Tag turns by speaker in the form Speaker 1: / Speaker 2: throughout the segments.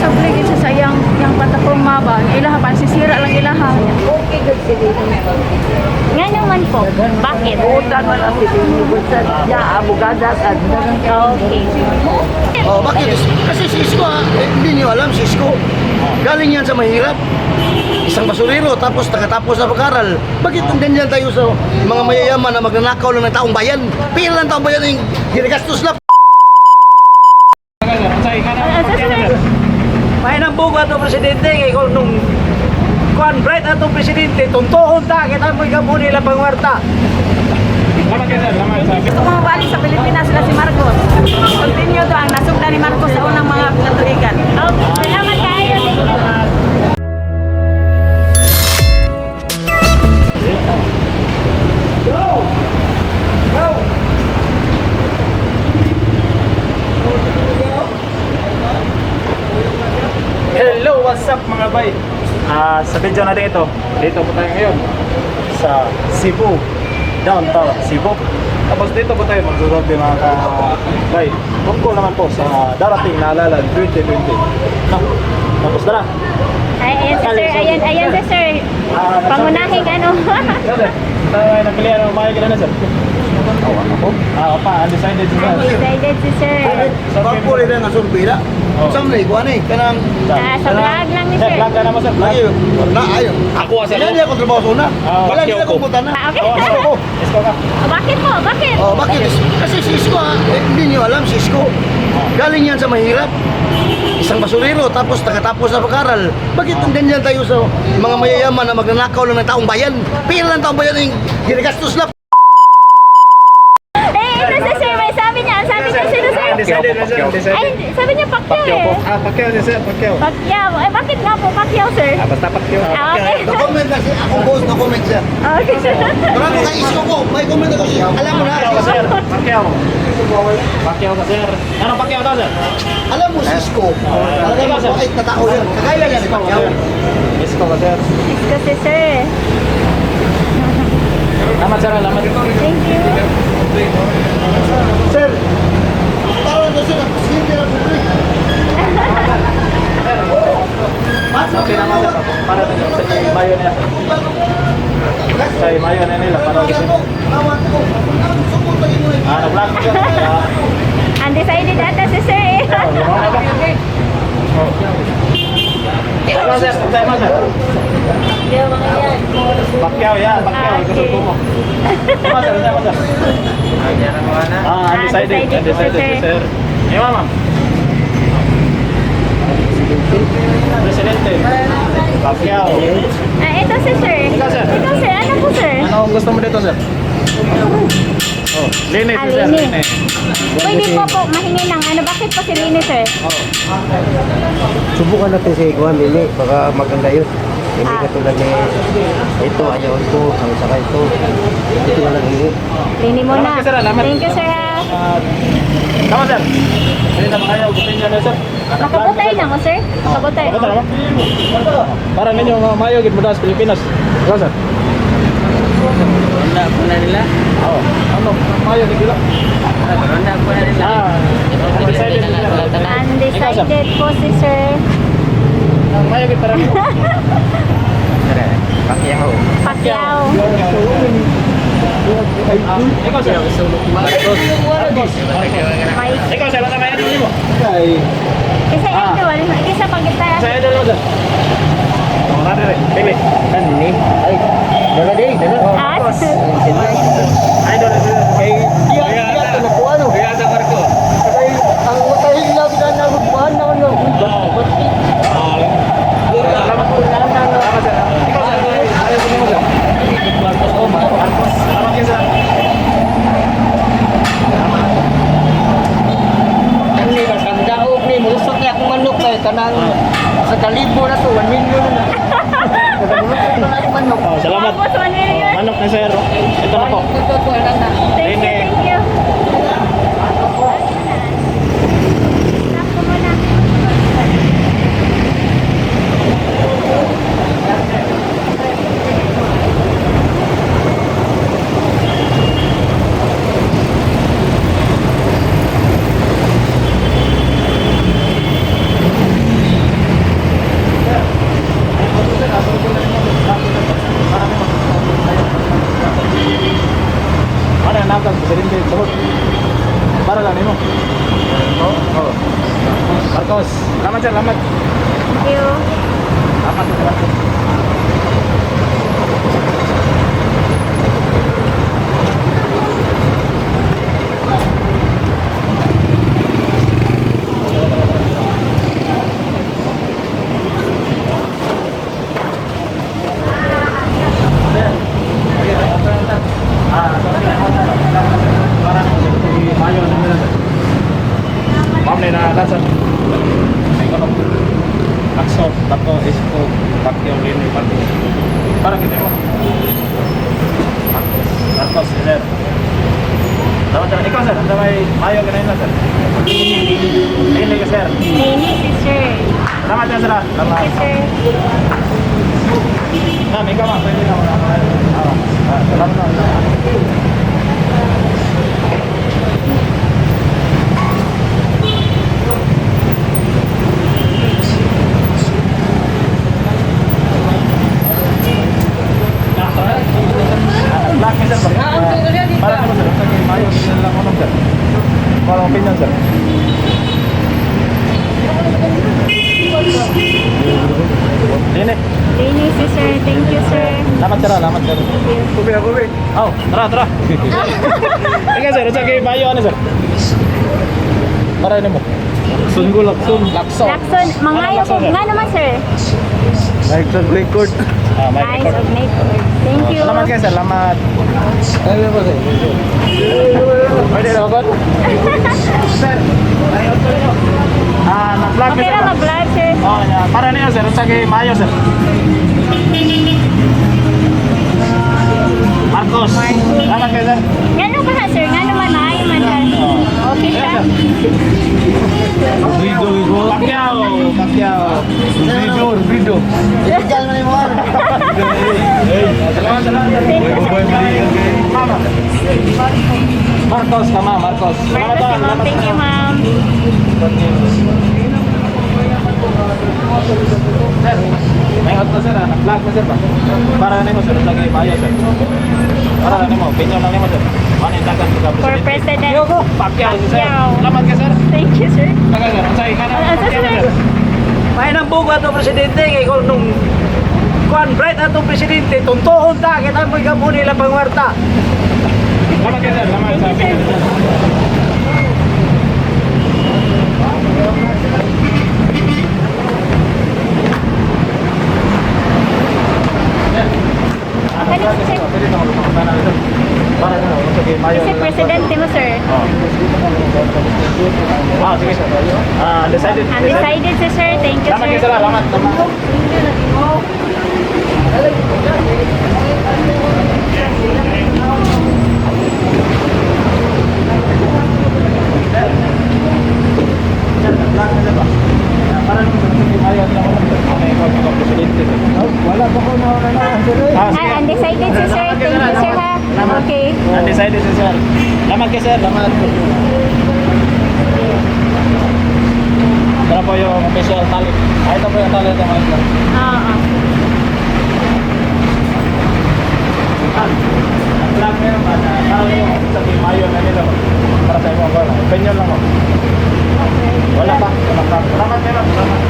Speaker 1: Magsubli gid siya sa iyang plataporma ba. Ang ilaha pa sisira lang ilaha.
Speaker 2: Okay, good si Leni.
Speaker 3: Nga naman po, bakit?
Speaker 2: Butan man ang si Leni. Butan niya, abogada sa
Speaker 3: Okay.
Speaker 4: Oh, bakit? Kasi si Isko, ah, eh, hindi niyo alam si Isko. Galing yan sa mahirap. Isang basurero, tapos nakatapos na pag-aral. Bakit ang ganyan tayo sa mga mayayaman na magnanakaw lang ng taong bayan? Pira ng taong bayan yung ginagastos na.
Speaker 3: Ah, sir, sir.
Speaker 5: May nang bugo atong presidente kay kung nung kuan bright atong presidente tuntuhon ta kita mo gamo nila pangwarta.
Speaker 1: Gusto ko mabalik sa Pilipinas sila si Marcos. Continue to ang nasugda ni Marcos sa unang mga katuigan.
Speaker 3: Okay, salamat kayo. Thank you.
Speaker 6: Hello, what's up mga bay? Sa video natin ito, dito po tayo ngayon sa Cebu, downtown Cebu. Tapos dito po tayo magsusurvey, mga ka-bay, tungkol naman po sa darating na halalan 2020. No? Tapos tara.
Speaker 3: Ay, ayan si sir, ayan, ayan si sir. Pangunahing ano.
Speaker 6: Sir, tayo ay napili, ano, makikita na, sir? Ako? Pa, undecided si sir.
Speaker 3: Excited si sir.
Speaker 4: Bakit rin ang survey na? Saan na ikuan eh? Kanang
Speaker 3: Ah, sa vlog lang ni
Speaker 6: Sir,
Speaker 3: sir.
Speaker 6: vlog ka naman, sir. Vlog.
Speaker 4: Ay, na ayo.
Speaker 6: Ako, sir.
Speaker 4: Wala niya akong trabaho sa una. Wala
Speaker 6: Pacquiao
Speaker 4: niya akong
Speaker 6: ko.
Speaker 4: punta na.
Speaker 3: Ah, okay.
Speaker 6: Oh, oh, Isko ka.
Speaker 3: Bakit po? Bakit?
Speaker 4: Oh, bakit? Kasi si Isko, ah, eh, hindi niyo alam si Isko. Galing yan sa mahirap. Isang basurero, tapos nakatapos na pag-aral. Bakit ang ganyan tayo sa mga mayayaman na magnanakaw lang ng taong bayan? Pira ng taong bayan yung ginagastos na.
Speaker 3: Eh, ito si sir, may sabi niya. Ang sabi niya sino, sir?
Speaker 6: Undecided na, sir. Undecided.
Speaker 3: Ay, sabi niya Pacquiao eh.
Speaker 6: Pacquiao si sir, Pacquiao.
Speaker 3: Pacquiao. Eh, bakit nga po Pacquiao, sir?
Speaker 6: Basta Pacquiao.
Speaker 3: Ah, okay.
Speaker 4: No comment na si akong boss, no comment siya.
Speaker 3: Okay, sir.
Speaker 4: Pero ako kay Isko ko, may comment ako siya. Alam mo na,
Speaker 6: Pacquiao ka, sir. Pacquiao. Pacquiao ka, sir. Ano Pacquiao daw, sir?
Speaker 4: Alam mo si Isko, talaga mabait na tao yan. Kakaya niya ni Pacquiao.
Speaker 6: Isko ka, sir.
Speaker 3: Isko si sir.
Speaker 6: Salamat, sir. Salamat.
Speaker 3: Thank you.
Speaker 4: Sir, parang na sir, ang presidente ng public.
Speaker 6: Okay naman, sir. Para sa mayo na. Sa mayo na nila para kasi. Nag-vlog ko, sir.
Speaker 3: Undecided ata si sir eh.
Speaker 6: Ano, sir? Sir, sir. Pacquiao yan, Pacquiao.
Speaker 3: Okay.
Speaker 6: Gusto mo. Tama, sir, tama, sir. Undecided,
Speaker 3: Undecided po,
Speaker 6: undecided,
Speaker 3: sir.
Speaker 6: sir. Eh, ma'am. Presidente. Pacquiao.
Speaker 3: Ah, ito si sir.
Speaker 6: Ikaw, sir.
Speaker 3: Ikaw, sir. Ano po, sir?
Speaker 6: Ano ang gusto mo dito, sir? Oh, Lene,
Speaker 3: Ah,
Speaker 6: sir.
Speaker 3: Lene.
Speaker 6: Lene.
Speaker 3: Pwede po po mahingi ng ano. Bakit po si Lini, sir?
Speaker 7: Subukan natin si Juan Lili, baka maganda yun. Hindi katulad ni ito, ayaw ito, ang saka ito. Ito na lang hindi.
Speaker 3: Lini muna.
Speaker 6: Salamat, sir. Salamat.
Speaker 3: Thank you, sir. Ah.
Speaker 6: Tama, sir. Hindi na kayo, gusto niyo na, sir.
Speaker 3: Makabutay na mo, sir? Makabutay.
Speaker 6: Makabutay na mo? Para ninyo, mayo, gid mo daw sa Pilipinas. Ikaw, sir.
Speaker 2: Wala po na nila.
Speaker 6: Oo. Ano, mayo, gid nila.
Speaker 2: Wala po na nila.
Speaker 6: Undecided sila. Ikaw, sir.
Speaker 3: Undecided po si sir.
Speaker 6: Mayo, gid para ninyo.
Speaker 7: Pacquiao.
Speaker 3: Pacquiao.
Speaker 6: Ikaw, sir. Marcos. Marcos.
Speaker 3: Mike.
Speaker 6: Ikaw, sir, ano kaya mo?
Speaker 3: Kasi idol, isa pag
Speaker 6: Sa idol mo, sir. Oh, nari rin. Pili.
Speaker 7: Ani? Ay, dala din, dala.
Speaker 3: Ah,
Speaker 6: Idol, sir.
Speaker 4: Kay diya diya to nakuha no.
Speaker 6: Kaya sa Marco.
Speaker 4: Kay ang utay nila bilan na buwan na ano.
Speaker 6: Salamat po. Salamat, sir. Ikaw, sir. Ayaw ko mo, sir. Marcos. Oh, Marcos. Salamat kayo, sir.
Speaker 7: Ani ba kang daog ni mulusot ni akong manok kay kanang sa kalibo na to 1 million na. Mulusot na akong manok.
Speaker 6: Oh, salamat.
Speaker 3: Tapos 1 million.
Speaker 6: Manok ni sir. Ito na po.
Speaker 3: Thank you, thank you. Stop ko muna.
Speaker 6: Marcos. Salamat, sir, salamat.
Speaker 3: Thank you.
Speaker 6: Salamat, salamat. Ma'am, na nasa. Lakson, Bato, Isko, Pacquiao, Lini, Marcos. Parang hindi mo. Marcos, Marcos, sir. Dapat sir, ikaw sir, ang may mayo ka na yun, sir. Lini ka, sir.
Speaker 3: Nini si sir.
Speaker 6: Salamat sir, sir. Salamat.
Speaker 3: Thank you, sir.
Speaker 6: Ma'am, ikaw ma'am, pwede na. Wala ka. Ah, salamat na. Black sir, para ano sir? Mayo, lang ako sir. Para opinion, sir. Lini.
Speaker 3: Nini si sir. Thank you, sir.
Speaker 6: Salamat sir, salamat sir.
Speaker 3: Thank you.
Speaker 6: Kubi, kubi. Oh, tara, tara. Ikaw sir, sa kay Bayo ano sir? Para ano mo? Lakson ko, Lakson. Lakson.
Speaker 3: Lacson, mangayo ko. Nga naman, sir.
Speaker 4: Like sa record.
Speaker 6: Ah, may
Speaker 3: Eyes
Speaker 6: record.
Speaker 3: of nature. Thank you.
Speaker 6: Salamat kayo sir, salamat.
Speaker 4: Ano ba sir?
Speaker 6: Pwede na ba? Sir, ayaw to nyo. Ah, nag-vlog
Speaker 3: Okay
Speaker 6: sir.
Speaker 3: ra mag-vlog, sir.
Speaker 6: Oh, yeah. Para niyo sir, sa kay Mayo sir. Marcos. Salamat kayo sir.
Speaker 3: Ngano ba ha, sir? Ngano man maayo man ha? Okay siya.
Speaker 6: Pacquiao, Pacquiao.
Speaker 4: Rido, Rido. Illegal na yung mga.
Speaker 6: Salamat, salamat.
Speaker 3: Thank you, sir.
Speaker 6: Mama. Marcos ka, ma'am, Marcos. Salamat,
Speaker 3: Marcos, si ma'am.
Speaker 6: salamat.
Speaker 3: Thank you, ma'am.
Speaker 6: Sir, may hot na sir, ah. Nag-vlog na sir ba? Para na mo sir, lagi bayo sir. Para na mo, opinion lang nimo sir. Ano yung dagan sa
Speaker 3: For
Speaker 6: presidente?
Speaker 3: President.
Speaker 6: Pacquiao si sir.
Speaker 3: Pacquiao.
Speaker 6: Salamat ka sir.
Speaker 3: Thank you, sir.
Speaker 6: Taga sir, unsay ka na?
Speaker 3: Ah, sir,
Speaker 6: Pacquiao
Speaker 3: sir.
Speaker 6: sir.
Speaker 5: May nang bugo ato presidente kay kung nung kuan bright atong presidente tuntuon ta kita mo gamo nila pangwarta.
Speaker 6: Salamat ka sir, salamat sa
Speaker 3: Thank you, sir.
Speaker 6: Ano
Speaker 3: sir?
Speaker 6: Para na sige, mayo.
Speaker 3: Kasi presidente mo, sir.
Speaker 6: Ah, sige sir. Ah, undecided.
Speaker 3: Undecided si sir. Thank you,
Speaker 6: Salamat kayo
Speaker 3: sir.
Speaker 6: sir, salamat. Salamat.
Speaker 7: Wala pa ko na na sir.
Speaker 6: Ah, sige.
Speaker 3: Ah, undecided si sir. Thank you, sir, ha. Okay.
Speaker 6: Undecided si sir. Salamat kay sir, salamat. Tara po yung official tally. Ah, ito po yung tally ito mga sir.
Speaker 3: Oo.
Speaker 6: Ah, ang vlog meron ba na parang yung sa team Mayo na nila ba? Para sa imong goal. Opinion lang mo. Wala pa, wala pa. Salamat meron, salamat.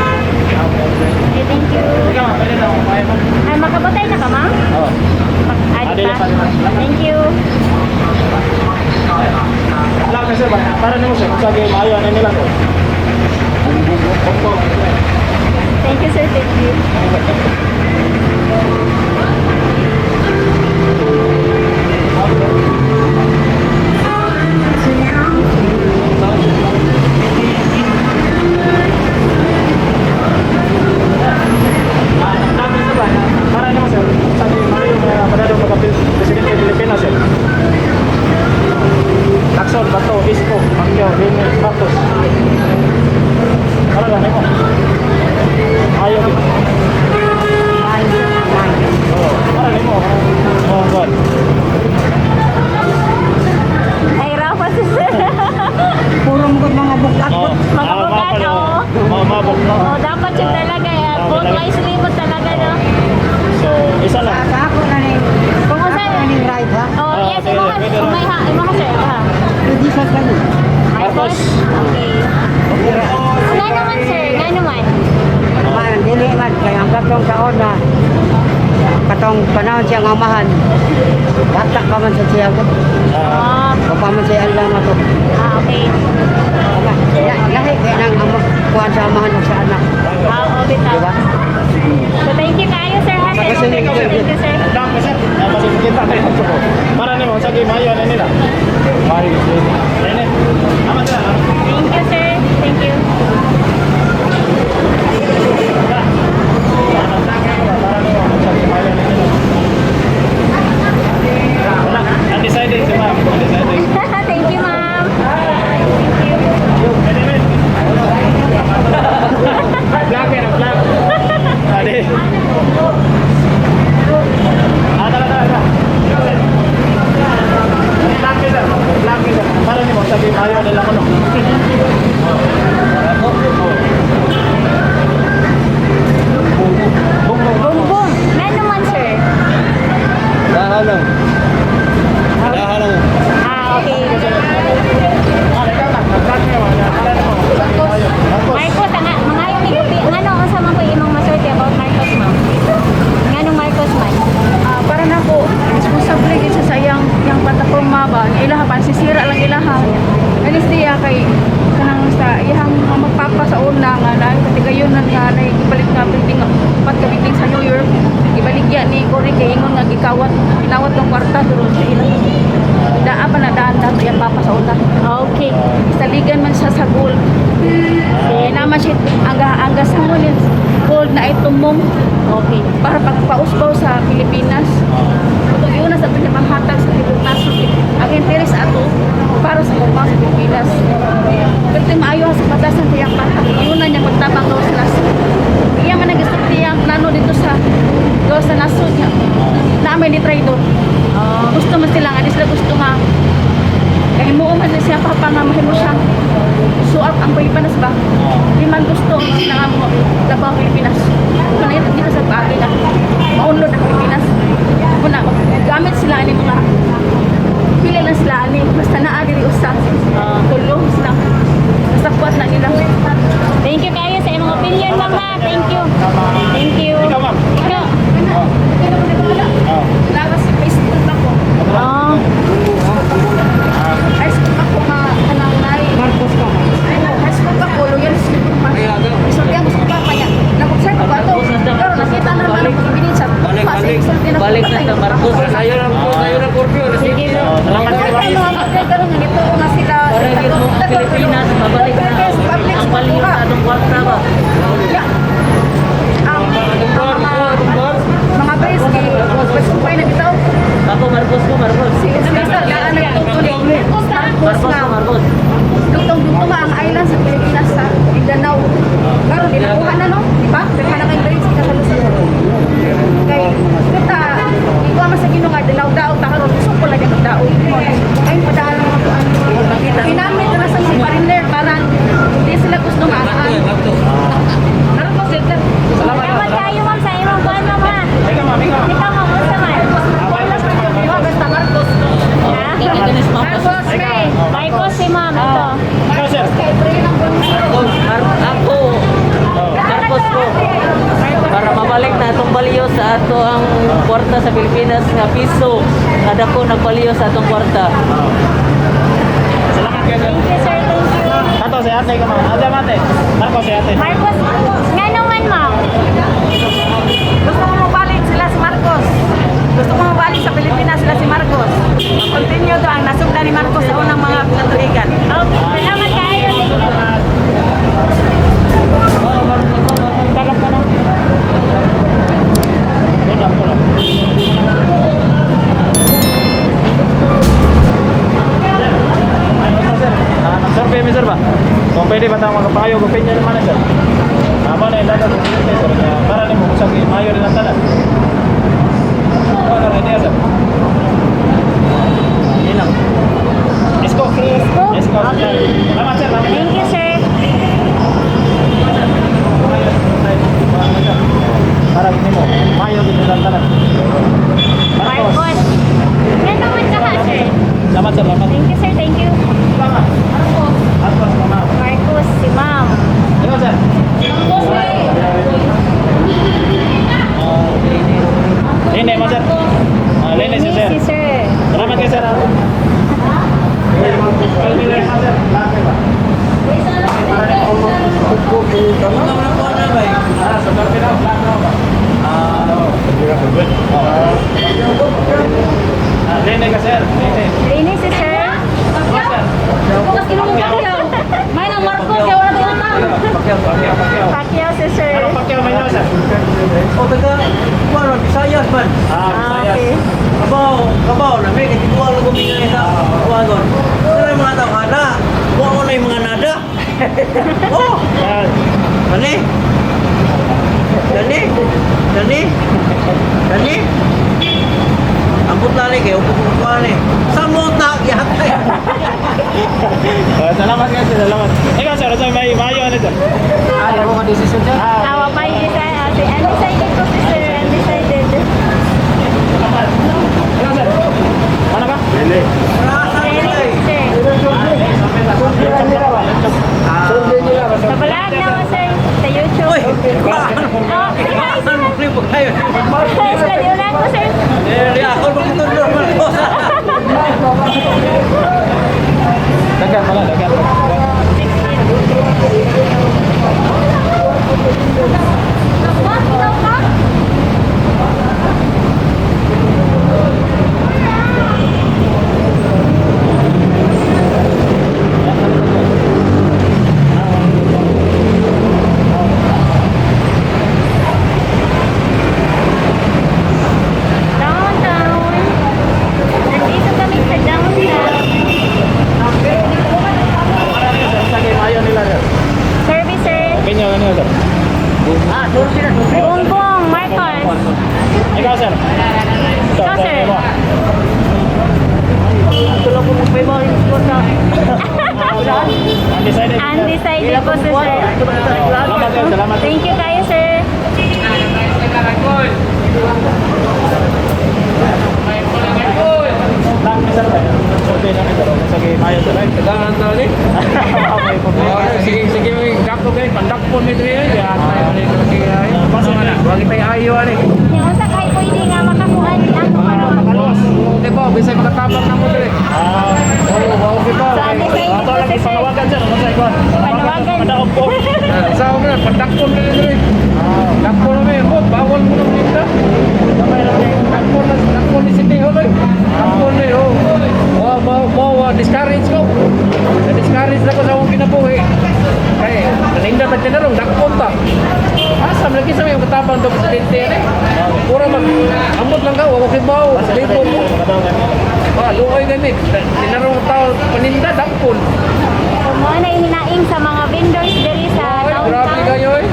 Speaker 6: Okay, okay.
Speaker 3: Okay, thank you.
Speaker 6: Ikaw, ma'am, pwede na akong kumain mo.
Speaker 3: Ah, makabotay na ka, ma'am?
Speaker 6: Oo.
Speaker 3: Ah, di
Speaker 6: Ah, dili
Speaker 3: pa.
Speaker 6: pa, di pa.
Speaker 3: Thank you.
Speaker 6: Vlog kasi ba? Para nimo sir, kung sa game Mayo na nila to. Bongbong.
Speaker 3: Thank you, sir. Thank you.
Speaker 6: Ah, vlog kasi ba? Para nimo sir, sa game Mayo na panalo pagka presidente ng Pilipinas sir. Lacson, Bato, Isko, Pacquiao, Lini, Marcos. Para lang nimo. Mayo gid. Oo, para nimo. Oh, God.
Speaker 3: Nahirapan si sir.
Speaker 7: Puro mo mga bukat.
Speaker 6: Oh,
Speaker 3: Mga bukat, oo.
Speaker 6: Mga mabok.
Speaker 3: Oh, dapat yun talaga. Eh. Vote wisely mo talaga, no?
Speaker 6: So, isa lang.
Speaker 7: Sa ako na ning
Speaker 3: Kung
Speaker 7: ako
Speaker 3: usa
Speaker 7: na ning right ha.
Speaker 3: Oh,
Speaker 6: Ah,
Speaker 3: yes,
Speaker 6: pwede,
Speaker 3: imo ka.
Speaker 6: pwede lang.
Speaker 3: May ha, imo ka, sir. Ha.
Speaker 7: Pwede sa kani.
Speaker 3: Marcos.
Speaker 6: Marcos.
Speaker 3: Okay.
Speaker 2: Katong panahon siya nga amahan. Bata pa man sa siya ko.
Speaker 3: Ah,
Speaker 2: Pa man siya alam ako.
Speaker 3: ah, okay.
Speaker 2: Ama, lahi kay nang ama kuan sa amahan ug sa anak.
Speaker 3: Ah, oo, bitaw.
Speaker 2: Diba?
Speaker 3: So, thank you kayo, sir, ha? Sa imong opinion. Thank you, sir.
Speaker 6: Dami sir. Mas kita tayo sa ko. Para nimo sa game ayo na nila. Mari. Nene. Tama sir.
Speaker 3: Thank you, sir. Thank you.
Speaker 6: Para nimo sa game ayo na nila. Wala, undecided si ma'am. Undecided.
Speaker 3: Thank you, ma'am. Thank you.
Speaker 6: Nene, nene. Black and black. Ade. Ah, tara, tara, tara. Black sir. Black sir. Para nimo sa game ayo nila ko no.
Speaker 3: Bongbong. Nga naman, sir.
Speaker 4: Dahan lang. Dahan lang.
Speaker 3: Ah, okay. Marcos, ang mga yung igupi. Ngano, unsa man ko imong masulti about Marcos, ma'am? Nganong Marcos man?
Speaker 1: Ah, para na po, responsable gid siya sa iyang iyang plataforma ba, nga ilaha pa sisira lang ilaha. Anis diya kay kanang sa iyang mga magpapa sa una nga na katigayonan nga na ibalik nga building upat ka building sa New York, ibaligya ni Cory kay ingon nga gikawat ginawat ng kwarta pero sa ilang daa pa na daan dato iyang papa sa una.
Speaker 3: Okay.
Speaker 1: Isaligan man siya sa gold. Kaya naman siya ang gasangon yung gold na itumong
Speaker 3: Okay.
Speaker 1: para pagpausbaw sa Pilipinas. Kung yun sa ato panghatag sa Pilipinas, ang interes ato para sa upang sa Pilipinas. Pero ito maayo sa batasan kaya pata. Yun na niya pagtabang daw sa nasod. Iya man nagisulti ang plano dito sa daw sa nasod niya. Na may ni traidor. Gusto man sila nga, di sila gusto nga. Kaya mo man na siya papa nga mahimo siya. Suap ang Pilipinas ba? Di man gusto na nga mo labaw ang Pilipinas. Manayot dito sa paagi na maunlod ang Pilipinas. Muna, gamit sila ani mga pili lang sila ani basta naa diri usa. Tulong sila. Basta kuat na nila.
Speaker 3: Thank you kayo sa imong opinion, ma'am, ha? Thank you. Thank you.
Speaker 6: Ikaw, ma'am.
Speaker 3: Ikaw.
Speaker 1: Kana, kana mo wala. Lagas high school pa ko.
Speaker 3: Oh.
Speaker 1: High school pa ko ma kanang nai.
Speaker 2: Marcos ka man.
Speaker 1: Ay, high school pa ko, loyal school pa. Isulti ang gusto ko pa niya. Nag-observe ko ato. Pero nakita na naman ang pag-ibinin sa
Speaker 7: Balik,
Speaker 1: pa sa
Speaker 7: balik.
Speaker 1: isulti na
Speaker 7: Balik na sa Marcos. Sayo lang po, sayo lang Scorpio.
Speaker 3: Sige.
Speaker 6: Salamat
Speaker 1: Kaya
Speaker 6: sir.
Speaker 1: mga mga karon nga nito nga sila.
Speaker 7: Para gid mo ang Pilipinas, mabalik na
Speaker 1: Public
Speaker 7: ang
Speaker 1: school
Speaker 7: baliw
Speaker 1: ka.
Speaker 7: sa atong kwarta ba?
Speaker 1: Yeah. Ang ang mga base kay pasumpay na bitaw.
Speaker 7: Ako Marcos ko, Marcos.
Speaker 1: Si Mr. Daan nagtutuloy. Marcos
Speaker 7: Marcos
Speaker 1: nga.
Speaker 7: ko, Marcos.
Speaker 1: Dugtong-dugtong nga ang island sa Pilipinas sa Mindanao. Karon ginakuha na no, di ba? Daghan na kay base kita sa Luzon. Kay kita ikuha man sa Ginoo nga dalaw-daog ta karon gusto ko lang yung daog. Ay padaan ang mga kuan. Ginamit na sa mga foreigner para hindi sila gusto nga aan. Marcos sila.
Speaker 3: Salamat kayo, ma'am, sa imong kuan, ma'am, ha?
Speaker 6: Ikaw ma'am, ikaw.
Speaker 3: Ikaw, ma'am, unsa man?
Speaker 1: Basta Marcos.
Speaker 3: Ha?
Speaker 1: Marcos may.
Speaker 3: Marcos si ma'am, ito.
Speaker 6: Ikaw sir.
Speaker 1: Kay Pre ng Bonso.
Speaker 7: Ako, Marcos ko. Para mabalik na atong baliyo sa ato ang kwarta sa Pilipinas nga piso. Kada ko nagbaliyo sa atong kwarta.
Speaker 6: Salamat kayo sir.
Speaker 3: Thank you, sir. Thank you.
Speaker 6: Ato si ate ka ma'am. Ate, ate. Marcos si ate.
Speaker 3: Marcos, nga naman, ma'am.
Speaker 1: Gusto ko mabalik sila si Marcos. Gusto ko mabalik sa Pilipinas sila si Marcos. Continue to ang nasugda ni Marcos sa unang mga katuigan.
Speaker 3: Okay, salamat kayo. Thank you.
Speaker 6: Tulak, tulak. Ano sir? Ah, nag-survey mi sir ba? Kung pwede ba tayo magpayo, opinion naman na sir. Tama na yung dapat sir. Kaya para nimo kung sa mayo rin ang tanan. Ano ang idea sir? Yun lang. Isko.
Speaker 3: Isko?
Speaker 6: Isko.
Speaker 3: Okay.
Speaker 6: Salamat sir. Salamat.
Speaker 3: Thank you, sir.
Speaker 6: Para nimo, mayo din ang tanan.
Speaker 3: Marcos. Nga naman ka, ha, sir.
Speaker 6: Salamat sir. Salamat.
Speaker 3: Thank you, sir. Thank you.
Speaker 6: Tama. Marcos, mama.
Speaker 3: Marcos, si ma'am.
Speaker 6: Ikaw sir.
Speaker 3: Marcos,
Speaker 6: Hindi, mas
Speaker 5: Kamusta mo na po na ba?
Speaker 6: Ah, sa survey na, plano ba? Ah, Ah, Lene ka, sir. Lene.
Speaker 3: Lini si sir.
Speaker 6: Sir.
Speaker 1: Bukas kinungong Pacquiao. May nang Marcos kaya wala tayong utang.
Speaker 6: Pacquiao, Pacquiao, Pacquiao.
Speaker 3: Pacquiao si sir.
Speaker 6: Anong Pacquiao may sir?
Speaker 5: O taga, kuan Visayas man.
Speaker 6: Ah,
Speaker 3: Ah,
Speaker 6: Visayas.
Speaker 3: okay.
Speaker 5: Kabaw, kabaw na may kasi kuwan ko minga sa kuwagon. Pero yung mga tao hana, kuwan ko na yung mga nada. Oh,
Speaker 6: Yan.
Speaker 5: dali. Dali. Dali. Dali. Ambot na ni kayo, upo ko kuwan ni. Samot na yatay.
Speaker 6: Ah, salamat nga, sir. Salamat. Ikaw, sir, sa may mayo ano, sir?
Speaker 7: Ah, ako ka decision sir.
Speaker 6: Ah,
Speaker 3: Awa pa yung isa. Ah, si undecided ko si sir. Undecided.
Speaker 6: ikaw, sir. Ano ka?
Speaker 3: Lini si sir. Sa vlog na mo sir. Sa YouTube.
Speaker 5: Uy,
Speaker 3: Oh, say hi, say hi.
Speaker 5: Ano kayo?
Speaker 3: Sa liunan ko sir.
Speaker 5: Di ako magtutulong man ko sa.
Speaker 6: Dagan pala, dagan.
Speaker 3: Downtown. Nandito kami sa downtown.
Speaker 6: Sa kay mayo nila, sir.
Speaker 3: Service sir.
Speaker 6: Ganyan, ganyan, sir.
Speaker 3: Bongbong Marcos.
Speaker 6: Ikaw, sir.
Speaker 3: Ikaw, sir.
Speaker 7: Tulong ko magpaibaw yung kwarta.
Speaker 6: Undecided.
Speaker 3: Undecided po si sir.
Speaker 6: Salamat, sir. Salamat.
Speaker 3: Thank you kayo sir.
Speaker 6: Lang, sir. Survey namin, sir. Sa kay mayo, sir.
Speaker 8: Dahan na ni.
Speaker 6: Okay, problema.
Speaker 8: Sige, sige, may dako kay pandakpon ni diri. Ya, tayo ni sige ay.
Speaker 6: Basta na.
Speaker 8: Wag tayo ayo ani.
Speaker 3: Yung usa kay pwede nga makakuha ni ang karon.
Speaker 8: Di ba, bisay makatabang na mo diri.
Speaker 6: Ah,
Speaker 8: Oo, wow di ba.
Speaker 3: So undecided
Speaker 6: Ato
Speaker 3: po
Speaker 6: lang
Speaker 3: si sir.
Speaker 6: panawagan, sir. Ano sa ikon?
Speaker 3: Panawagan.
Speaker 6: Padaog po.
Speaker 8: Sa mo na pandakpon ni diri. Dakpon na mi, oh, bawal mo nang dito. Dakpon na, dakpon ni City Hall oy. Dakpon ni oh. Wow, wow, wow, discourage ko. Na-discourage na ko sa akong kinabuhi. Kay, naninda tag tinarong, dakpon ta. Asa man lagi sa may katabang do presidente ani. Pura mag ambot lang ka, wa ko kibaw, libo ko. Ah, luoy gani. Tinarong tao paninda dakpon.
Speaker 3: So mo na hinaing sa mga vendors diri sa
Speaker 8: Ay, grabe
Speaker 3: downtown.
Speaker 8: kayo eh.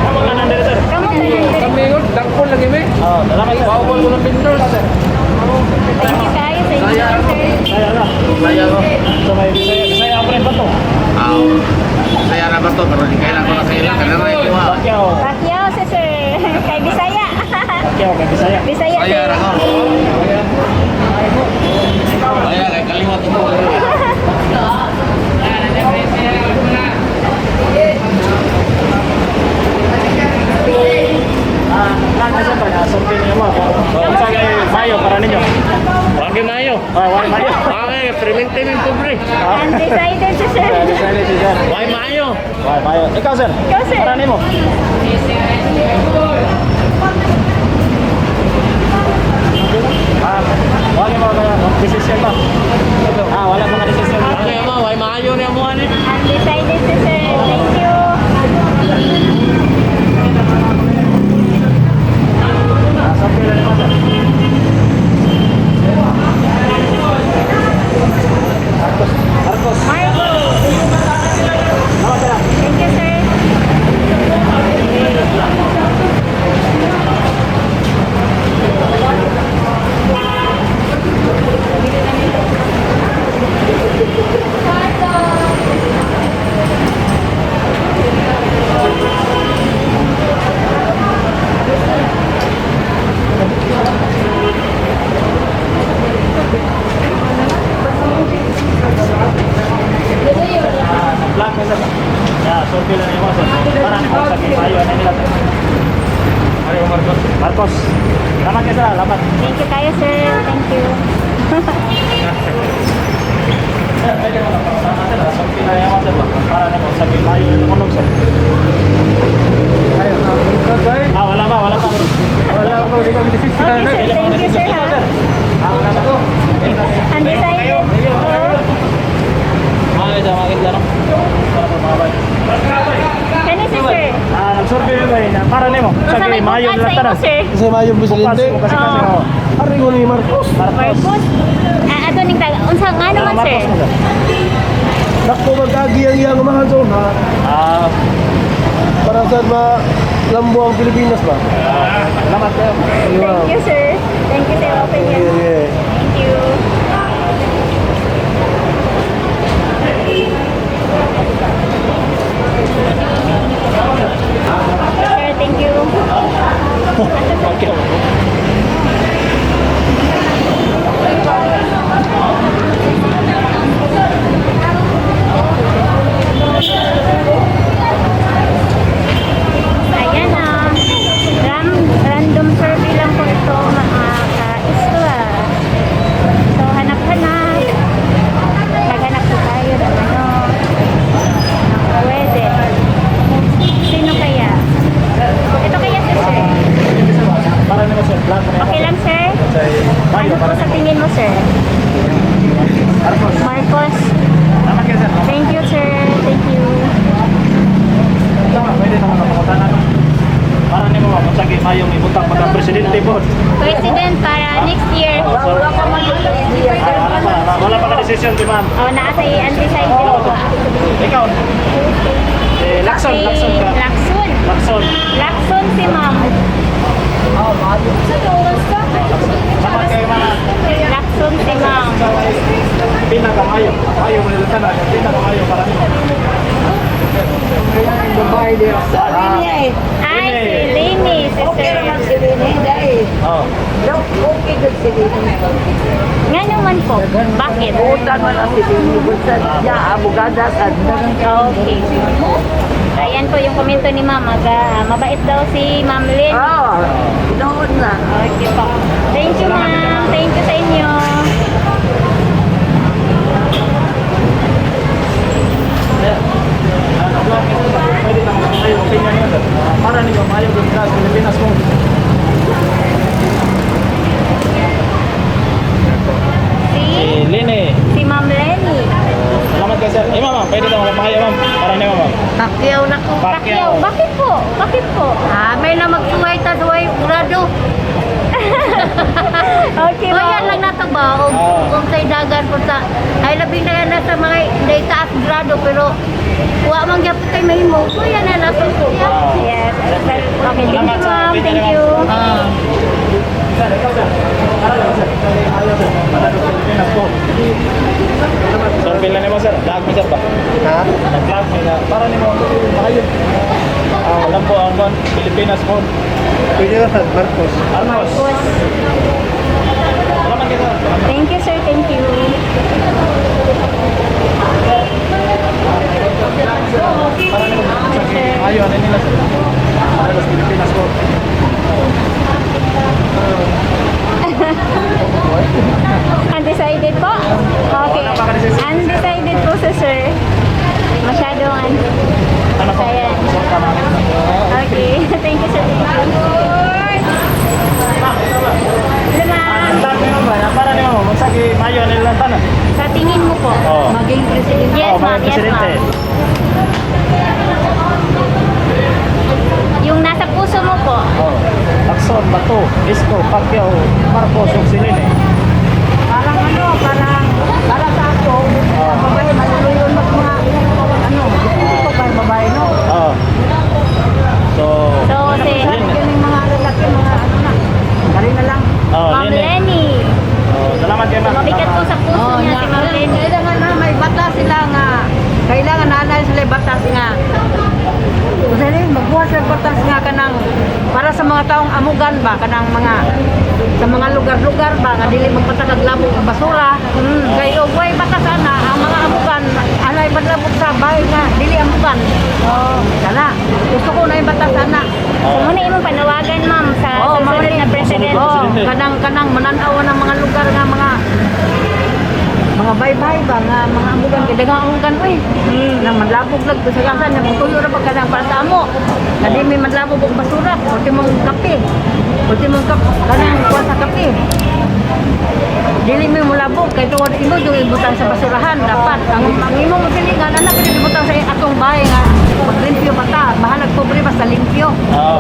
Speaker 6: Kamu tanan diri, sir.
Speaker 3: Kamu tanan diri.
Speaker 8: Kami yun, dakpon lagi mi.
Speaker 6: Oh, salamat, sir.
Speaker 8: Bawal ko ng vendors.
Speaker 3: Thank you kayo sa inyo sir.
Speaker 6: Saya na.
Speaker 4: Saya ko.
Speaker 6: So may Bisaya, Bisaya ako rin ba to?
Speaker 4: Ah, saya na ba to? Pero di kailan ko na kailan. Kailan na ikuha.
Speaker 6: Pacquiao.
Speaker 3: Pacquiao si sir. Kay Bisaya.
Speaker 6: Pacquiao kay Bisaya.
Speaker 3: Bisaya
Speaker 4: Saya
Speaker 3: sir.
Speaker 4: ra ko. Saya kay kaliwat ito.
Speaker 6: Ah, lang na sir, pa survey niyo mo. Unsa kay mayo para ninyo?
Speaker 8: Wagi mayo.
Speaker 6: Ah, why mayo?
Speaker 8: Wagi, premente min pobre.
Speaker 3: Undecided si sir.
Speaker 6: Undecided si sir.
Speaker 8: Why mayo?
Speaker 6: Why mayo? Ikaw, sir.
Speaker 3: Ikaw, sir.
Speaker 6: Para nimo. Ah, wala mo kaya decision ba? Ah, wala pa ka decision.
Speaker 8: Wagi mo, why mayo niya mo ani?
Speaker 3: Undecided si sir. Thank you.
Speaker 6: Ah, survey lang nimo, sir. Marcos. Marcos.
Speaker 3: Marcos.
Speaker 6: Salamat, sir.
Speaker 3: Thank you sir.
Speaker 6: Vlog na sir. Yeah, survey lang nimo, sir. Para nimo sa mayo ano nila, sir. Mario Marcos. Marcos. Salamat kayo, sir. Salamat.
Speaker 3: Thank you kayo sir. Thank you.
Speaker 6: Sir, pwede mo na para sir. Survey lang nimo, sir. Para nimo sa mayo ito kunog, sir. bay, na para nimo.
Speaker 3: Unsa
Speaker 6: Sa
Speaker 3: may
Speaker 6: maayo
Speaker 3: bukat
Speaker 6: nila
Speaker 3: sa imo,
Speaker 6: tanan.
Speaker 3: sir?
Speaker 4: Kasi mayong
Speaker 6: Bukas
Speaker 4: presidente.
Speaker 6: mo kasi kasi
Speaker 3: Oo.
Speaker 6: oh.
Speaker 4: Ari ko ni Marcos.
Speaker 6: Marcos.
Speaker 3: Marcos. Ah, ato ning taga. Unsa nga naman,
Speaker 6: Ah,
Speaker 3: sir?
Speaker 6: Marcos mo, sir.
Speaker 4: Dako magkagi ang iyang umahan sa una
Speaker 6: Ah,
Speaker 4: para sa ma lambo ang Pilipinas ba?
Speaker 6: salamat kayo.
Speaker 3: Thank you, sir. Thank you sa iyong opinion.
Speaker 4: Yeah, yeah.
Speaker 3: Thank you. Sir, thank you.
Speaker 6: Okay.
Speaker 3: Ayan na. Random survey lang po ito mga ka-isla. So, hanap-hanap. Naghanap po tayo ng ano. Ng pwede. Sino kaya? Ito kaya si sir.
Speaker 6: Para nimo sir, vlog mo na.
Speaker 3: Okay lang, sir?
Speaker 6: Sa
Speaker 3: Ano
Speaker 6: mayo
Speaker 3: po
Speaker 6: para
Speaker 3: sa
Speaker 6: nimo.
Speaker 3: tingin mo, sir?
Speaker 6: Marcos.
Speaker 3: Marcos.
Speaker 6: Salamat kayo, sir.
Speaker 3: Thank you, sir. Thank you.
Speaker 6: Tama, pwede naman ang na. Para nimo ba kung sa mayong ibutang pagka presidente po.
Speaker 3: President para next year.
Speaker 6: Wala pa wala pa, wala pa ka decision di ma'am.
Speaker 3: Oh, naa sa undecided po.
Speaker 6: Ikaw. Eh, Lacson,
Speaker 3: Si
Speaker 6: Lacson ka.
Speaker 3: Lacson.
Speaker 6: Lacson.
Speaker 3: Lacson si ma'am.
Speaker 6: Salamat kayo, ma'am.
Speaker 3: Lacson si ma'am.
Speaker 6: Pinakamayo. Mayo mo nila tanan. Pinakamayo para nimo.
Speaker 3: Ay, si Lenny, si sir.
Speaker 6: Oh.
Speaker 2: Okay good si Lini.
Speaker 3: Nga naman po, bakit?
Speaker 2: Butan man ang si Lini. Butan niya, abogada sa
Speaker 3: Okay. Ayan po yung komento ni ma'am. Mabait daw si Ma'am Lenny.
Speaker 2: Oo, noon na.
Speaker 3: Okay po. Thank you, ma'am. Thank you sa inyo.
Speaker 6: Pwede naman kayo opinion niyo sir. Para nimo mayo gyud sa Pilipinas mo.
Speaker 3: Si,
Speaker 6: Si Lene.
Speaker 3: si Ma'am Lenny.
Speaker 6: Salamat kayo, sir. Eh, ma'am, pwede naman mayo, ma'am. Para nimo, ma'am.
Speaker 2: Pacquiao na ko.
Speaker 3: Pacquiao. Bakit po? Bakit po?
Speaker 2: Ah, may na magsuway ta suway grado.
Speaker 3: Okay,
Speaker 2: O
Speaker 3: ma'am.
Speaker 2: yan lang nato ba og
Speaker 6: Ah.
Speaker 2: kung say dagan po sa ay labi na yan na sa mga day taas grado pero wa man gyapon kay mahimo. So yan na nato siya.
Speaker 3: Yes. Okay, thank you,
Speaker 6: Salamat sa
Speaker 3: ma'am.
Speaker 6: opinion
Speaker 3: Thank
Speaker 6: ni
Speaker 3: you.
Speaker 6: ma'am. Sir, ikaw, sir. Para lang, sir. Ayaw, sir. Para sa Pilipinas po. Sir, pila nimo, sir. Vlog mo, sir, ba?
Speaker 4: Ha?
Speaker 6: Nag-vlog mo na. Para nimo, maayo. Ah, alam po ang kon, Pilipinas po.
Speaker 4: Pwede na Marcos.
Speaker 6: Marcos. Salamat kayo, sir.
Speaker 3: Thank you, sir. Thank you.
Speaker 6: Para nimo, maayo ano nila, sir. Para sa Pilipinas po.
Speaker 3: Undecided po? Okay.
Speaker 6: Wala pa ka decision.
Speaker 3: Undecided po sa sir. Masyadong
Speaker 6: Ano po?
Speaker 3: Ayan.
Speaker 6: Sir, tama.
Speaker 3: Okay. Thank you, sir. Thank you. Hello, ma'am.
Speaker 6: Vlog nimo ba? Para nimo, unsa gi maayo ano nila tanan?
Speaker 3: Sa tingin mo po?
Speaker 6: Oh.
Speaker 2: Maging presidente.
Speaker 3: Yes,
Speaker 6: Oh,
Speaker 3: ma'am.
Speaker 6: maging
Speaker 3: Yes,
Speaker 6: presidente.
Speaker 3: ma'am. Yung nasa puso mo po.
Speaker 6: Oh. Lacson, Bato, Isko, Pacquiao, Marcos, ug si Lene.
Speaker 2: Parang ano, parang para sa ako, ang babae maluluyon mas mga ano, hindi ko pa babae no.
Speaker 6: Oh. So,
Speaker 3: So, si
Speaker 6: Lene.
Speaker 2: Yung mga lalaki, mga ano na. Kari na lang.
Speaker 6: Oh,
Speaker 3: Ma'am
Speaker 6: Lene.
Speaker 3: Lenny.
Speaker 6: Oh, salamat kayo, ma'am.
Speaker 3: Mabigat po sa puso niya si Ma'am Lenny.
Speaker 2: Kailangan na may batas sila nga. Kailangan na na sila batas nga. Kasi magbuhat sa batas nga kanang para sa mga taong amugan ba kanang mga sa mga lugar-lugar ba nga dili magpatakag labog og basura. Kay og way batas ana ang mga amugan anay maglabog sa bahay nga dili amugan. Oh, kana. Gusto ko na yung batas ana.
Speaker 3: So, muna imong panawagan, ma'am, sa
Speaker 2: Oo,
Speaker 3: susunod
Speaker 2: ma'am.
Speaker 3: na president.
Speaker 2: Oh, kanang kanang mananaw ng mga lugar nga mga mga baybay ba nga mga amugan kay daghang amugan oy. Nang manlabog lag sa kasan nga tuyo ra pag kanang para sa amo. Kadi may manlabog og basura, ultimong kape. Ultimong kape kanang kuha sa kape. Dili mi mulabog kay tuod imo jud ibutang sa basurahan dapat ang imong silingan anak jud ibutang sa atong bahay nga maglimpyo pa ta bahalag pobre basta limpyo.
Speaker 6: Oh.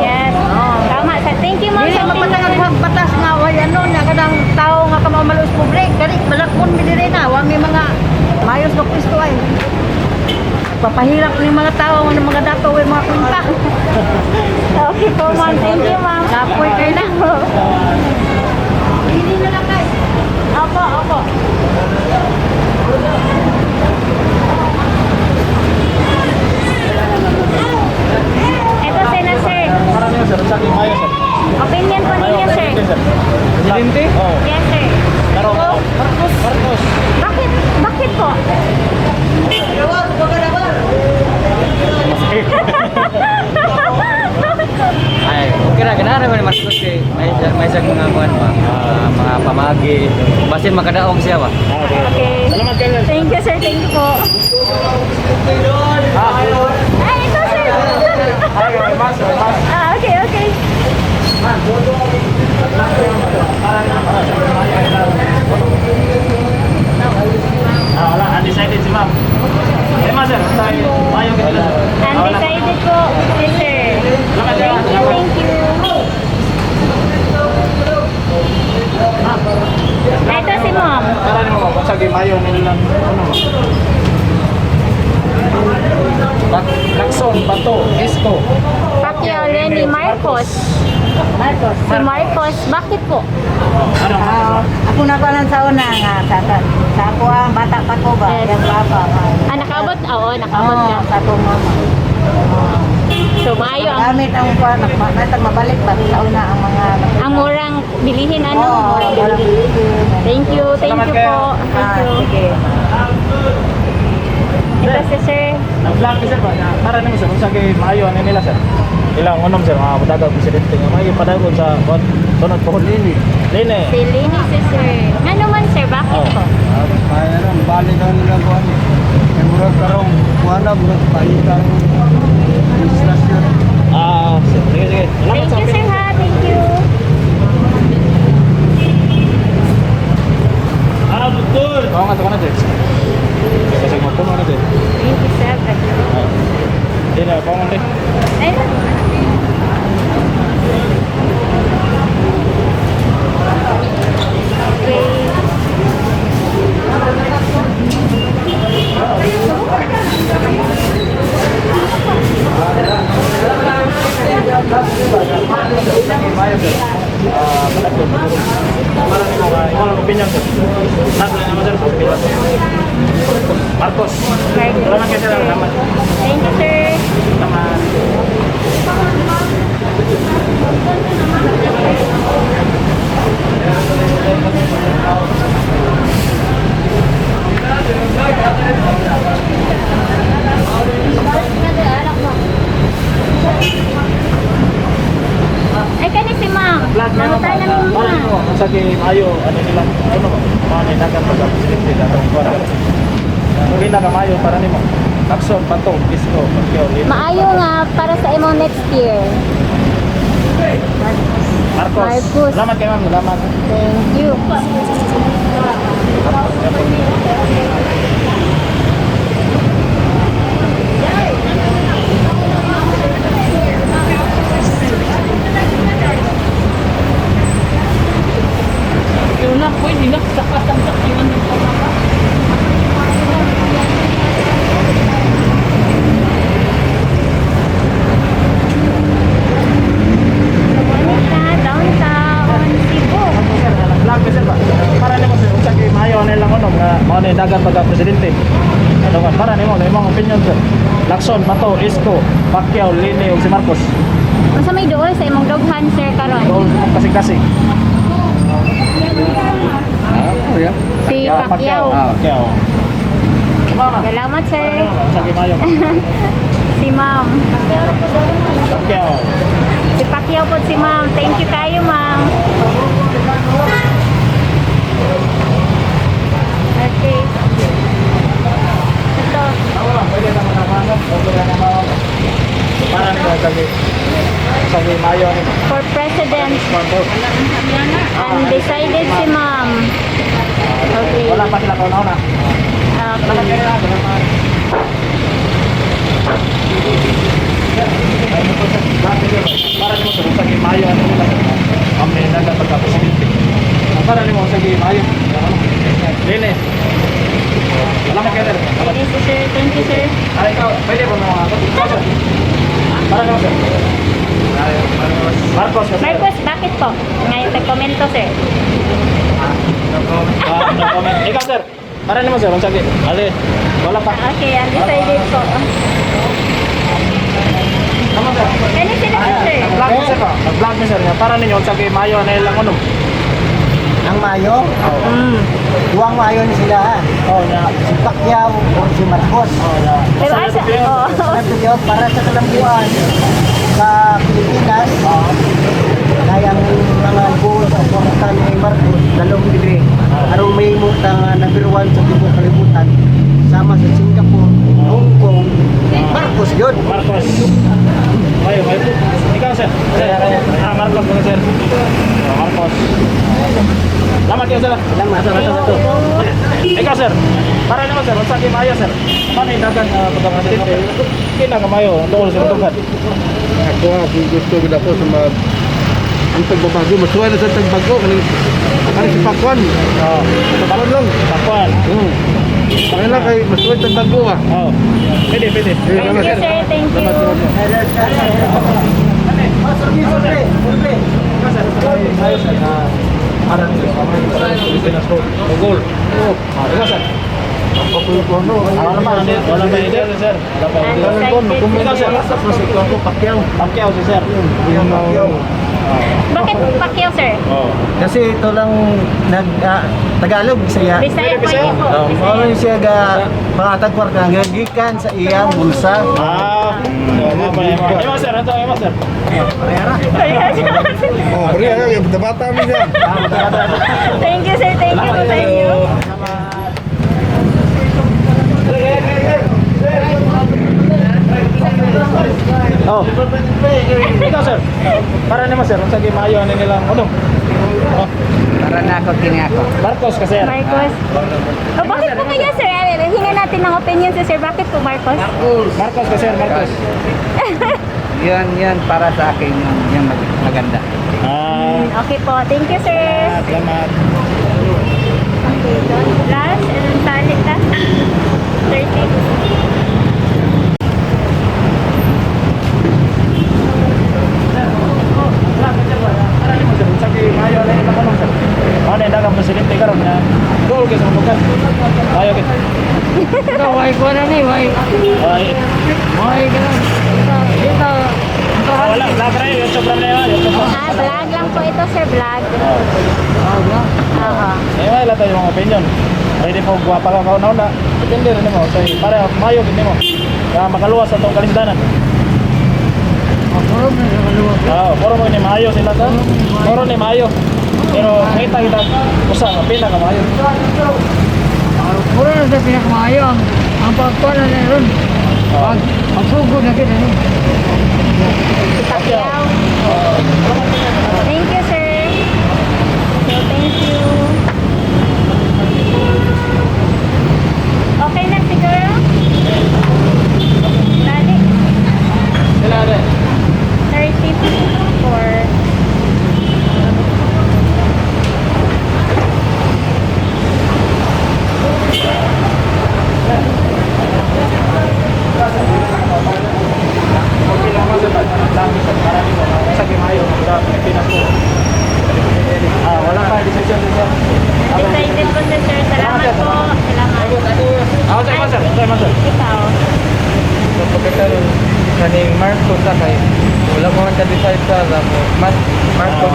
Speaker 2: bay. Papahirap ni mga tao ng mga dato way mga kwenta.
Speaker 3: Okay po, ma'am. Thank you, ma'am.
Speaker 2: Kapoy kayo na. Hindi na lang kayo.
Speaker 3: Opo, opo. Ito sila, sir.
Speaker 6: Para niyo sir, sa mayo sir.
Speaker 3: Opinion po ninyo, sir.
Speaker 6: Presidente? Oo.
Speaker 3: Yes, sir.
Speaker 6: Pero Marcos. Marcos.
Speaker 3: Bakit? Bakit po?
Speaker 7: Ay, okay ra ganahan man ni Marcos kay may isang mga kuan pa, mga pamagi. Basin makadaog siya ba.
Speaker 3: Okay.
Speaker 6: Salamat kayo. sir.
Speaker 3: Thank you, sir. Thank you po. Ay, ito, sir.
Speaker 6: Ay, mas, mas.
Speaker 3: Ah, okay.
Speaker 6: Ah, wala, undecided si ma'am. Eh, ma'am, sir, tayo, mayo kita sir. Ah, wala.
Speaker 3: Undecided po, si sir. Thank you, thank you. Ito si ma'am.
Speaker 6: Para nimo ba, sa mayo nila lang, ano ba? Lacson, Bato, Isko.
Speaker 3: Pacquiao, Lenny, Marcos.
Speaker 2: Marcos.
Speaker 3: Si Marcos, bakit po?
Speaker 6: Ano?
Speaker 2: Ah, ako na pa lang sa una nga sa ako ang bata pa ko ba,
Speaker 3: Yes.
Speaker 2: yung papa.
Speaker 3: Ah, nakaabot? Oo, nakaabot
Speaker 2: Oo,
Speaker 3: ka.
Speaker 2: sa akong mama.
Speaker 3: So, maayo ang,
Speaker 2: Gamit ang kuan, nagmamit mabalik ba sa una ang mga
Speaker 3: ang murang bilihin, ano?
Speaker 2: Oo,
Speaker 3: Murang
Speaker 2: murang
Speaker 3: bilihin.
Speaker 2: bilihin.
Speaker 3: Thank
Speaker 6: Salamat
Speaker 3: you
Speaker 6: kayo.
Speaker 3: po. Thank
Speaker 2: Ah,
Speaker 3: you.
Speaker 2: sige.
Speaker 3: Ito si sir.
Speaker 6: Nag-vlog sir ba? Na, para nimo sir, unsa kay maayo ano nila sir? Ilang unom sir, mga padagaw presidente nga maayo padagon sa kon sunod po Lini. Lini.
Speaker 3: Si Lenny si sir. Nga naman sir, bakit
Speaker 6: Oh.
Speaker 3: po?
Speaker 9: Kaya lang, balik ang nila kuhan. Kaya murag karong kuhan na, murag pahita ang administrasyon.
Speaker 6: Ah, sir. Sige, sige. Salamat
Speaker 3: Thank
Speaker 6: sa
Speaker 3: you sir
Speaker 6: opinion.
Speaker 3: ha, thank you.
Speaker 6: Ah, doktor. Oo nga, tuwa na sir. Kasi magpuno na sir.
Speaker 3: 27.
Speaker 6: Hindi na, pangon din.
Speaker 3: Ayun. Okay.
Speaker 6: Ah, padagon. Para nimo ka, imo lang opinion sir. Lahat na naman sir, sa opinion. Marcos. Salamat kayo sir, salamat.
Speaker 3: Thank you sir.
Speaker 6: Salamat.
Speaker 3: Ay, kani si ma'am.
Speaker 6: Vlog meron
Speaker 3: Mangutan
Speaker 6: pa.
Speaker 3: na ni
Speaker 6: Para
Speaker 3: ma'am.
Speaker 6: nimo, unsa kay maayo ano nila, ano ba? Mga ninagan pag presidente datong kuan. Kung na kamayo para nimo. Lacson, Bato, Isko, Pacquiao, Lini.
Speaker 3: Maayo nga para sa imong next year.
Speaker 6: Marcos.
Speaker 3: Marcos.
Speaker 6: Salamat kay ma'am, salamat.
Speaker 3: Thank you. Bonita, downtown, Cebu.
Speaker 6: Vlog sir ba? Para nimo sir, unsa kay maayo ano lang ono nga mao ni dagan pagka presidente. Ano ba? Para nimo, imong opinion sir. Lacson, Bato, Isko, Pacquiao, Lini ug si Marcos.
Speaker 3: Unsa may duol sa imong doghan sir karon?
Speaker 6: Dool kasing-kasing.
Speaker 3: Si Pacquiao.
Speaker 6: Pacquiao. Mama.
Speaker 3: Salamat sir.
Speaker 6: Unsa kay maayo?
Speaker 3: Si ma'am.
Speaker 6: Pacquiao.
Speaker 3: Si Pacquiao po si ma'am. Thank you kayo ma'am. Okay. Ito.
Speaker 6: Tama, pwede na mga Pwede na mga Para nimo sa kay maayo nimo.
Speaker 3: For president.
Speaker 6: Marcos.
Speaker 3: Undecided si ma'am. Okay.
Speaker 6: Wala pa sila kauna-una. Salamat
Speaker 3: Okay.
Speaker 6: kayo. Salamat. Para nimo sir, sa Mayo ano nila sir? Kami naga pagka-presidente. Para nimo sa Mayo. Lini. Salamat kayo, sir.
Speaker 3: Thank you, sir. Thank you, sir.
Speaker 6: Ah, ikaw, pwede ba mga ako? Ikaw, sir. Para naman, sir. Marcos, sir.
Speaker 3: Marcos, bakit po? Ngayon, nagkomento, sir.
Speaker 6: Ah, no comment. Ikaw, sir. Para naman, sir. Ang sabi. Ali, wala pa.
Speaker 3: Ah, okay, undecided po.
Speaker 6: Tama, sir.
Speaker 3: Kani sila, sir.
Speaker 6: Nag-vlog mo, sir. Nag-vlog mo, sir. Para ninyo, ang sabi, mayo na ilang ano.
Speaker 9: Ang Mayo, duwang Mayo ni sila ha.
Speaker 6: Oh, na.
Speaker 9: Si Pacquiao o si Marcos.
Speaker 6: Oh, na.
Speaker 3: Pero asa, oo.
Speaker 9: Sabi ko, para sa kalambuan sa Pilipinas, kaya ang mga buo sa suporta ni Marcos, dalawang libre. Aron may muta nga number one sa tibuok kalibutan, sama sa Singapore, Hong Kong, Marcos yun.
Speaker 6: Marcos. Mayo, mayo. Ikaw, sir. Sir. Ah, Marcos muna, sir. Oh, Marcos. Salamat kayo, sir.
Speaker 9: Salamat.
Speaker 6: Ikaw, sir. Para naman, sir. Ang sabi, mayo, sir. Paano yung dagan uh, pagka-presidente? Kailan ka mayo? Doon sa dugan.
Speaker 10: Ako nga, kung gusto gud ako sa mga ang tagbabago, masuway na sa tagbago kaning kaning si Pakwan.
Speaker 6: Oo.
Speaker 10: Pakwan lang.
Speaker 6: Pakwan.
Speaker 10: Kaya lang kay masuway tagbago ah.
Speaker 6: Oo. Pwede, pwede.
Speaker 10: Eh,
Speaker 3: Thank you, sir. Thank you.
Speaker 9: Survey, survey, survey.
Speaker 6: Ikaw, sir. Mayo, sir. Ah, para nito. Pilipinas ko. Google. Ah, ikaw, sir. Ah, wala pa. Wala pa idea, sir. Wala pa idea.
Speaker 3: Undecided.
Speaker 6: Ikaw, sir.
Speaker 9: Ako, Pacquiao.
Speaker 6: Pacquiao si sir.
Speaker 9: Pacquiao.
Speaker 3: Bakit Pacquiao, sir?
Speaker 6: Oo.
Speaker 9: Kasi ito lang nag Tagalog, Bisaya.
Speaker 3: Bisaya po
Speaker 6: Bisaya?
Speaker 3: po.
Speaker 9: Oh,
Speaker 3: Bisaya.
Speaker 9: mao siya ga pangatag kwarta nga gikan sa iyang bulsa.
Speaker 6: Ah, so, mga pa Imo sir, ito, imo sir.
Speaker 10: Oh, bari ay bata mi niya.
Speaker 3: Thank you, sir. Thank you po sa inyo.
Speaker 6: Oh. Ikaw sir. Para naman sir, unsa gyud maayo ani nilang ano? Oh,
Speaker 7: Para na ako kini ako.
Speaker 6: Marcos kasi sir.
Speaker 3: Marcos. Oh, bakit po kaya, sir? Hinga natin ng opinion si sir. Bakit po, Marcos?
Speaker 6: Marcos kasi sir, Marcos.
Speaker 7: Yun, yun para sa akin yun, yung maganda.
Speaker 6: Ah,
Speaker 3: Okay po. Thank you, sir.
Speaker 6: salamat.
Speaker 3: Okay, doon. Last and tali ta. 30.
Speaker 6: Para nimo sir, unsa gyud maayo ani nilang ano sir? Mao na dagang presidente karon na goal kay sa bukan. Ayo kay.
Speaker 8: Ikaw, way ko na ni, way.
Speaker 6: Ay,
Speaker 8: Way ka na. Ito, ito.
Speaker 6: wala, wala pa rin, YouTube lang na yun, YouTube lang.
Speaker 3: Ah, vlog lang po ito, sir. Vlog.
Speaker 8: Ah,
Speaker 3: Oo.
Speaker 6: Eh, wala tayo mga opinion. Pwede po gwapa ka kauna-una. Depende rin mo. So, para mayo gid nimo. Na makaluwas sa tong kalisdanan.
Speaker 8: Puro na sa kaluwa.
Speaker 6: Oo, puro mo ni maayo sila to. Puro ni maayo. Pero kita kita usa nga pila ka maayo.
Speaker 8: Puro na sa pinakamaayo ang pagkuhan na meron. Pag pagsugod na kita ni.
Speaker 3: Si Pacquiao. Thank you, sir. So, thank you. Okay na siguro? Tali.
Speaker 6: Sila rin.
Speaker 3: 34.
Speaker 6: Okay lang mo sa lang sa para nimo. Usa kay maayo sa Pilipinas ko. Ah, wala pa decision sir.
Speaker 3: Decided po si sir. Salamat po. Salamat.
Speaker 6: Ah, sir, sir. Sir, sir.
Speaker 3: Ikaw.
Speaker 7: So pagkakaroon kaning Marcos sa kay wala ko man ka-decide sa mo. Mas Marcos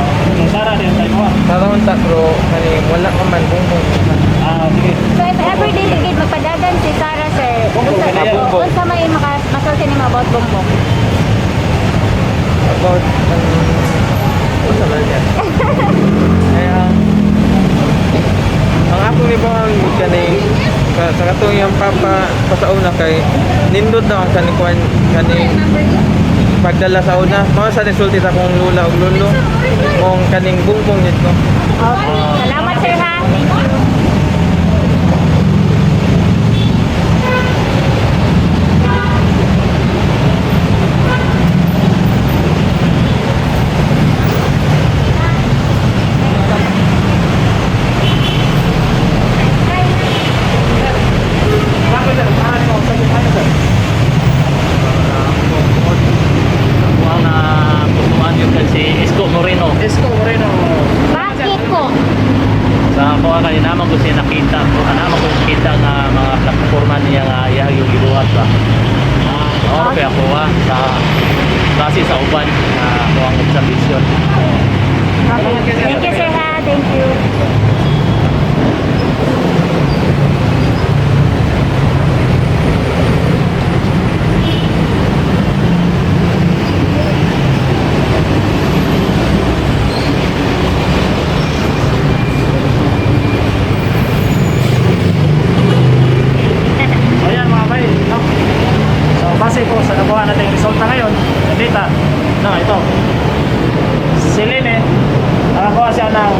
Speaker 6: Sara din tayo mo.
Speaker 7: sa man ta pero kaning wala ka man bumbong.
Speaker 6: Ah, sige.
Speaker 3: So if ever delegate magpadagan si Sarah sir,
Speaker 6: Bongbong,
Speaker 3: unsa
Speaker 6: kaya.
Speaker 3: oo, unsa may maka masulti nimo about Bongbong?
Speaker 7: About unsa ba yan? Kaya ang ako ni bang kaning sa katong iyang papa pa sa una kay nindot na ang kaning kuan kaning pagdala sa una mao sa resulti sa akong lula ug lolo kung kaning bungbong nito.
Speaker 3: Okay. Salamat sir ha. Thank you.
Speaker 5: Base sa uban na uh, ang observation.
Speaker 3: Okay. Thank you, sir, ha. Thank you.
Speaker 6: So ayan mga bay, no? So base po sa nakuha nating resulta ngayon, na data, no, ito. Si Lene, nakakuha siya ng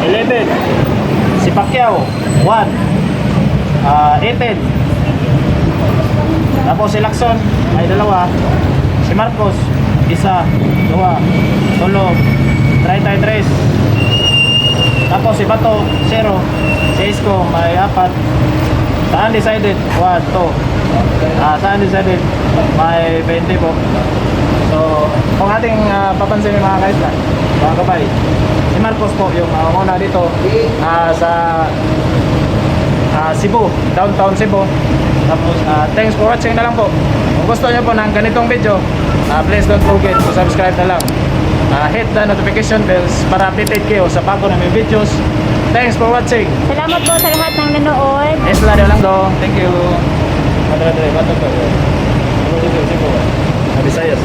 Speaker 6: 11. Si Pacquiao, 1. 18. Tapos si Lacson, may dalawa. Si Marcos, isa, dua, tulo, 33. Tapos si Bato, 0. Si Isko, may apat. Sa undecided, 1, 2. Sa undecided, may 20 po. So, kung ating papansinin mga kaisla, mga kabay, si Marcos po yung una dito sa Cebu, downtown Cebu. Tapos, thanks for watching na lang po. Kung gusto niyo po ng ganitong video, please don't forget to subscribe na lang. Hit the notification bells para updated kayo sa bago namin videos. Thanks for watching.
Speaker 3: Salamat po sa lahat ng nanood.
Speaker 6: Isla de Orlando. Thank you. Madre, madre, madre, madre. Visayas.